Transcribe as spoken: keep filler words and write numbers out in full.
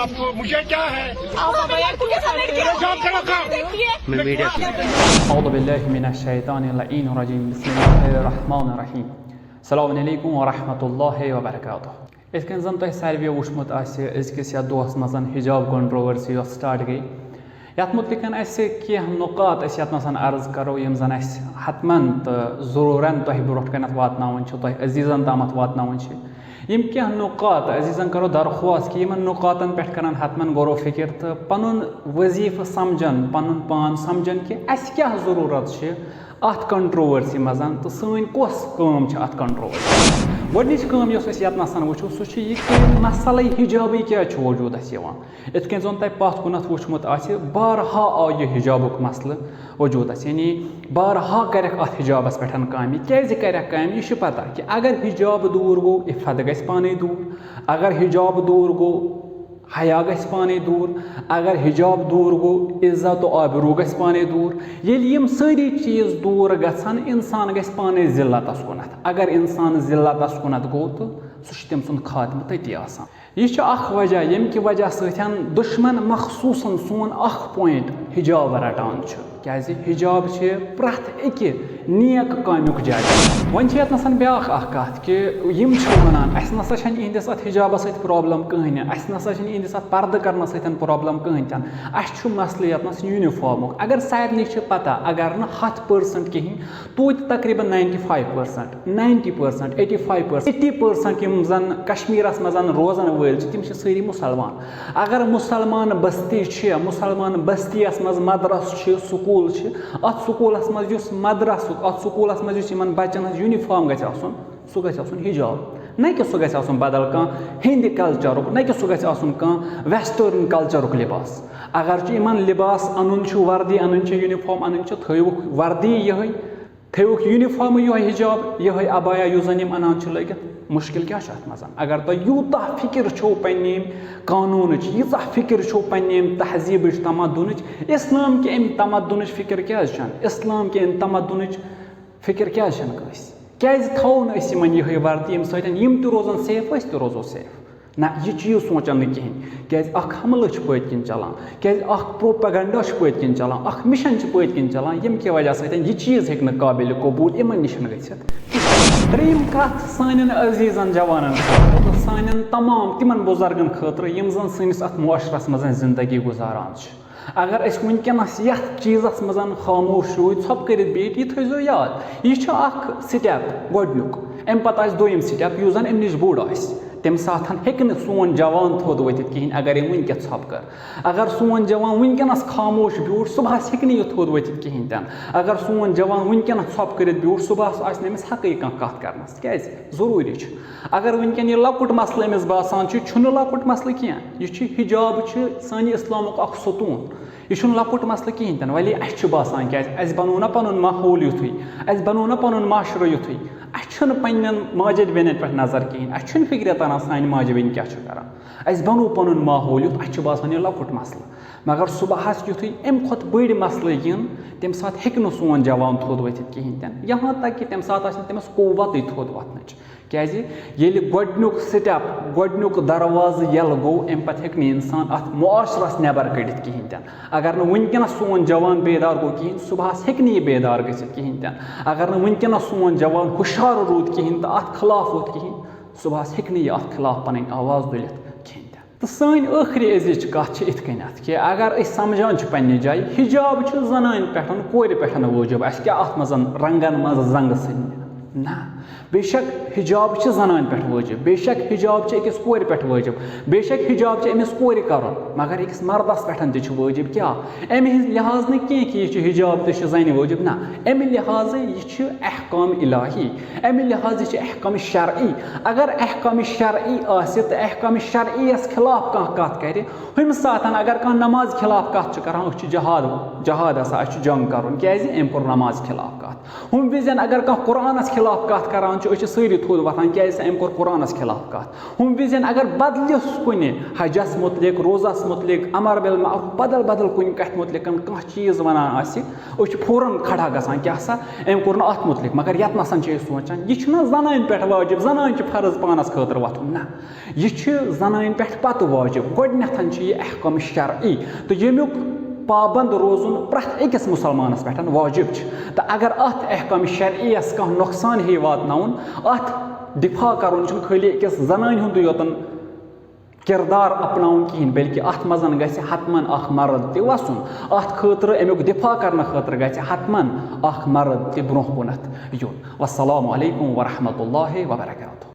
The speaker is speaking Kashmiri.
तो मुझे क्या है? आप भैया क्यों सारे क्या जाओ, चलो, जाओ। देखिए میں میڈیا اعوذ باللہ من الشیطان اللعین الرجیم، بسم اللہ الرحمن الرحیم۔ السلام علیکم ورحمۃ اللہ وبرکاتہ۔ یِتھ کٔنۍ زَن تۄہہِ ساروِیو وٕچھمُت آسہِ، أزکِس یَتھ دۄہَس منٛز حجاب کنٹروورسی یۄس سٹارٹ گٔے، یَتھ مُتعلِق اَسہِ کینٛہہ نُقاط أسۍ یَتھ نَسَن عرض کَرو، یِم زَن اَسہِ حتماً تہٕ ضروٗرَن تۄہہِ برونٛٹھ کَنٮ۪تھ واتناوٕنۍ چھِ، تۄہہِ عزیٖزَن تامَتھ واتناوٕنۍ چھِ۔ یِم کینٛہہ نُقاط، عزیٖزَن کَرو درخواست کہِ یِمَن نُقاطَن پٮ۪ٹھ کَرَن حتماً غور و فِکر تہٕ پَنُن وظیٖفہٕ سَمجھَن، پَنُن پان سَمجھَن کہِ اَسہِ کیٛاہ ضروٗرت چھِ اَتھ کنٹروورسی منٛز تہٕ سٲنۍ کۄس کٲم چھِ اَتھ کنٹروورسی۔ گۄڈٕنِچ کٲم یۄس أسۍ یَتھ نَسَن وٕچھو، سُہ چھُ یہِ کہِ مسلَے حجابٕے کیٛازِ چھُ وجوٗدَس یِوان۔ یِتھ کٔنۍ زَن تۄہہِ پَتھ کُنَتھ وُچھمُت آسہِ، بارہا آو یہِ حجابُک مسلہٕ وجوٗدَس، یعنی بارہا کَرٮ۪کھ اَتھ حجابَس پٮ۪ٹھ کامہِ۔ کیٛازِ کَرٮ۪کھ کامہِ؟ یہِ چھِ پَتہ کہِ اگر حجاب دوٗر گوٚو، عفت گژھِ پانَے دوٗر۔ اگر حجاب دوٗر گوٚو، حیا گژھِ پانَے دوٗر۔ اگر حجاب دوٗر گوٚو، عزت و آبروٗ گژھِ پانَے دوٗر۔ ییٚلہِ یِم سٲری چیٖز دوٗر گژھن، اِنسان گژھِ پانَے ذلتَس کُنَتھ۔ اگر اِنسان ذلتَس کُنَتھ گوٚو، تہٕ سُہ چھُ تٔمۍ سُنٛد خاتمہٕ تٔتی آسان۔ یہِ چھُ اکھ وجہ، ییٚمہِ کہِ وجہ سۭتۍ دُشمن مخصوٗصن سون اکھ پوینٹ حجاب رٹان چھُ، کیازِ حجاب چھِ پرٛٮ۪تھ أکہِ نیک کامیُک جج۔ وۄنۍ چھِ یتھ نسن بیاکھ اکھ کتھ کہِ یِم چھِ ونان، اسہِ نسا چھنہٕ یِہنٛدِس اتھ حجابس سۭتۍ پرابلم کٕہٕنۍ، اسہِ نسا چھنہٕ یِہنٛدِس اتھ پردٕ کرنس سۭتۍ پرابلم کٕہٕنۍ تہِ نہٕ۔ اسہِ چھُ مسلہٕ یتھ نس یونیفارمُک، اگر سارنٕے چھِ پتہ، اگر نہٕ ہتھ پٔرسنٹ کِہیٖنۍ، توتہِ تقریباً ninety five percent، ninety percent، eighty five percent، eighty percent یِم زَن کشمیٖرَس منٛز روزَن وٲلۍ چھِ، تِم چھِ سٲری مُسلمان۔ اگر مُسلمان بستی چھِ، مُسلمان بستیَس منٛز مدرس چھِ، سکوٗل چھِ، اَتھ سکوٗلَس منٛز یُس مدرسُک، اَتھ سکوٗلَس منٛز یُس یِمَن بَچَن ہٕنٛز یونیفارم گژھِ آسُن، سُہ گژھِ آسُن حجاب، نہ کہِ سُہ گژھِ آسُن بدل کانٛہہ ہِنٛدِ کلچرُک، نہ کہِ سُہ گژھِ آسُن کانٛہہ ویسٹٲرن کلچرُک لباس۔ اگر چھُ یِمَن لباس اَنُن چھُ، وردی اَنٕنۍ چھِ، یونیفارم اَنٕنۍ چھِ، تھٲیوُکھ وردی یِہوٚے۔ تھٲیوُکھ یونیفارمٕے یِہوٚے حجاب، یِہوٚے عبایا یُس زَن یِم اَنان چھِ لٲگِتھ۔ مُشکِل کیٛاہ چھُ اَتھ منٛز؟ اگر تۄہہِ یوٗتاہ فِکِر چھو پنٛنہِ ییٚمہِ قانوٗنٕچ، ییٖژاہ فِکِر چھو پنٛنہِ ییٚمہِ تہذیٖبٕچ، تمدُنٕچ، اِسلام کہِ اَمہِ تمدُنٕچ فِکِر کیٛازِ چھَنہٕ؟ اِسلام کہِ اَمہِ تمدُنٕچ فِکِر کیٛازِ چھَنہٕ کٲنٛسہِ؟ کیٛازِ تھاوو نہٕ أسۍ یِمَن یِہوٚے وردی، ییٚمہِ سۭتۍ یِم تہِ روزَن سیف، أسۍ تہِ روزو سیف؟ نہ، یہِ چیٖز سونٛچَن نہٕ کِہیٖنۍ، کیٛازِ اَکھ حملہٕ چھُ پٔتۍ کِنۍ چَلان، کیٛازِ اَکھ پروپیگنڈا چھُ پٔتۍ کِنۍ چَلان، اَکھ مِشَن چھِ پٔتۍ کِنۍ چَلان، ییٚمہِ کہِ وجہ سۭتۍ یہِ چیٖز ہیٚکہِ نہٕ قابلِ قبوٗل یِمَن نِش نہٕ گٔژھِتھ۔ ترٛیٚیِم کَتھ سانٮ۪ن عزیٖزَن جوانَن خٲطرٕ تہٕ سانٮ۪ن تمام تِمَن بُزرگَن خٲطرٕ، یِم زَن سٲنِس اَتھ معاشرَس منٛز زِندگی گُزاران چھِ۔ اگر أسۍ وٕنکیٚنَس یَتھ چیٖزَس منٛز خاموش روٗدۍ، ژھۄپہٕ کٔرِتھ بیٖٹھۍ، یہِ تھٲیزیو یاد، یہِ چھُ اَکھ سٹیپ گۄڈٕنیُک۔ اَمہِ پَتہٕ آسہِ دوٚیِم سٹیپ، یُس زَن اَمہِ نِش بوٚڑ آسہِ۔ تَمہِ ساتہٕ ہیٚکہِ نہٕ سون جوان تھوٚد ؤتھِتھ کِہیٖنۍ، اگر أمۍ وٕنکٮ۪س ژھۄپہٕ کٔر۔ اگر سون جوان وٕنکیٚنَس خاموش بیوٗٹھ، صُبحَس ہیٚکہِ نہٕ یہِ تھوٚد ؤتھِتھ کِہیٖنۍ تہِ نہٕ۔ اگر سون جوان وٕنکیٚنَس ژھۄپہٕ کٔرِتھ بیوٗٹھ، صُبحَس آسہِ نہٕ أمِس حقٕے کانٛہہ کَتھ کَرنَس۔ کیٛازِ؟ ضروٗری چھُ۔ اگر وٕنکٮ۪ن یہِ لۄکُٹ مسلہٕ أمِس باسان چھُ، چھُنہٕ لۄکُٹ مسلہٕ کینٛہہ۔ یہِ چھُ حجاب، چھُ سانہِ اِسلامُک اکھ ستوٗن۔ یہِ چھُنہٕ لۄکُٹ مسلہٕ کِہیٖنۍ تہِ نہٕ۔ ولی اَسہِ چھُ باسان، کیٛازِ اَسہِ بنوو نہ پنُن ماحول یُتھُے، اَسہِ بنوو نہ پنُن معاشرٕ یُتھُے۔ اَسہِ چھُنہٕ پننٮ۪ن ماجہِ بیٚنٮ۪ن پٮ۪ٹھ نظر کِہیٖنۍ، اَسہِ چھُنہٕ فِکرِ تران سانہِ ماجہِ بیٚنہِ کیٛاہ چھُ کران۔ اَسہِ بنوو پنُن ماحول یُتھ، اَسہِ چھُ باسان یہِ لۄکُٹ مسلہٕ۔ مگر صُبحَس یُتھُے اَمہِ کھۄتہٕ بٔڑۍ مسلہٕ یِن، تَمہِ ساتہٕ ہیٚکہِ نہٕ سون جوان تھوٚد ؤتھِتھ کِہیٖنۍ تہِ نہٕ۔ یہاں تک کہ تَمہِ ساتہٕ آسہِ نہٕ تٔمِس قوتٕے تھوٚد وۄتھنٕچ۔ کیٛازِ؟ ییٚلہِ گۄڈٕنیُک سٹیپ، گۄڈٕنیُک دروازٕ یَلہٕ گوٚو، اَمہِ پَتہٕ ہیٚکہِ نہٕ اِنسان اَتھ معاشرَس نٮ۪بَر کٔڑِتھ کِہیٖنۍ تہِ نہٕ۔ اگر نہٕ وٕنکیٚنَس سون جوان بیدار گوٚو کِہیٖنۍ، صُبحَس ہیٚکہِ نہٕ یہِ بیدار گٔژھِتھ کِہیٖنۍ تہِ نہٕ۔ اگر نہٕ وٕنکیٚنَس سون جوان ہُشار روٗد کِہیٖنۍ تہٕ اَتھ خلاف ووٚتھ کِہیٖنۍ، صُبحَس ہیٚکہِ نہٕ یہِ اَتھ خلاف پَنٕنۍ آواز تُلِتھ کِہیٖنۍ تہِ نہٕ۔ تہٕ سٲنۍ ٲخری أزِچ کَتھ چھِ یِتھ کٔنٮ۪تھ کہِ اگر أسۍ سَمجھان چھِ پنٛنہِ جایہِ، حِجاب چھُ زَنانہِ پٮ۪ٹھ، کورِ پٮ۪ٹھ وٲجِب۔ اَسہِ کیٛاہ اَتھ منٛز رنٛگَن منٛز زنٛگہٕ سٕنٛدِ؟ نہ۔ بے شک حجاب چھِ زنانہِ پٮ۪ٹھ وٲجِب، بے شک حجاب چھِ أکِس کورِ پٮ۪ٹھ وٲجِب، بے شک حجاب چھِ أمِس کورِ کَرُن، مگر أکِس مردَس پٮ۪ٹھ تہِ چھُ وٲجِب۔ کیٛاہ؟ اَمہِ ہِنٛز لحاظ نہٕ کینٛہہ کہِ یہِ چھُ حجاب تہٕ چھُ زَنہِ وٲجِب، نہ، اَمہِ لحاظہٕ یہِ چھُ احکام الٰہی، اَمہِ لحاظہٕ یہِ چھُ احکام شرعی۔ اگر احکام شرعی آسہِ تہٕ احکام شرعیَس خلاف کانٛہہ کَتھ کَرِ، ہُمہِ ساتَن اگر کانٛہہ نماز خلاف کَتھ چھُ کَران، أسۍ چھِ جہاد، جہاد آسان، اَسہِ چھُ جنگ کَرُن، کیٛازِ؟ أمۍ کوٚر نماز خلاف کَتھ۔ کتھ۔ ہُم وِزٮ۪ن اگر کانٛہہ قرآنس خلاف کتھ کران چھُ، أسۍ چھِ سٲری تھوٚد وۄتھان، کیازِ أمۍ کوٚر قرآنس خلاف کتھ۔ ہُم وِزٮ۪ن اگر بدلِس کُنہِ حجس متعلق، روزس متعلق، امر بالمعروف، بدل بدل کُنہِ کتھِ متعلق کانٛہہ چیٖز ونان آسہِ، أسۍ چھِ فوراً کھڑا گژھان، کیٛاہ سا، أمۍ کوٚر نہٕ اتھ متعلق۔ مگر یتھ نسن چھِ أسۍ سونچان، یہِ چھُنہ زنانہِ پٮ۪ٹھ واجب، زنانہِ چھِ فرض پانس خٲطرٕ وۄتھُن، نہ، یہِ چھِ زنانہِ پٮ۪ٹھ پتہٕ واجب۔ گۄڈٕنیتھ چھِ یہِ احکام شرعی، تہٕ ییٚمیُک پابند روزُن پرٛٮ۪تھ أکِس مُسلمانَس پٮ۪ٹھ واجب چھُ۔ تہٕ اگر اَتھ احکام شرعیَس کانٛہہ نۄقصان ہیٚیہِ واتناوُن، اَتھ دِفاع کَرُن چھُنہٕ خٲلی أکِس زنانہِ ہُنٛدُے یوتَن کِردار اپناوُن کِہیٖنۍ، بلکہِ اَتھ منٛز گژھِ حتماً اَکھ مرد تہِ وَسُن۔ اَتھ خٲطرٕ، اَمیُک دِفاع کَرنہٕ خٲطرٕ گژھِ حتماً اَکھ مرد تہِ برٛونٛہہ کُنَتھ یُن۔ والسلام علیکم ورحمۃ اللہ وبرکاتہ۔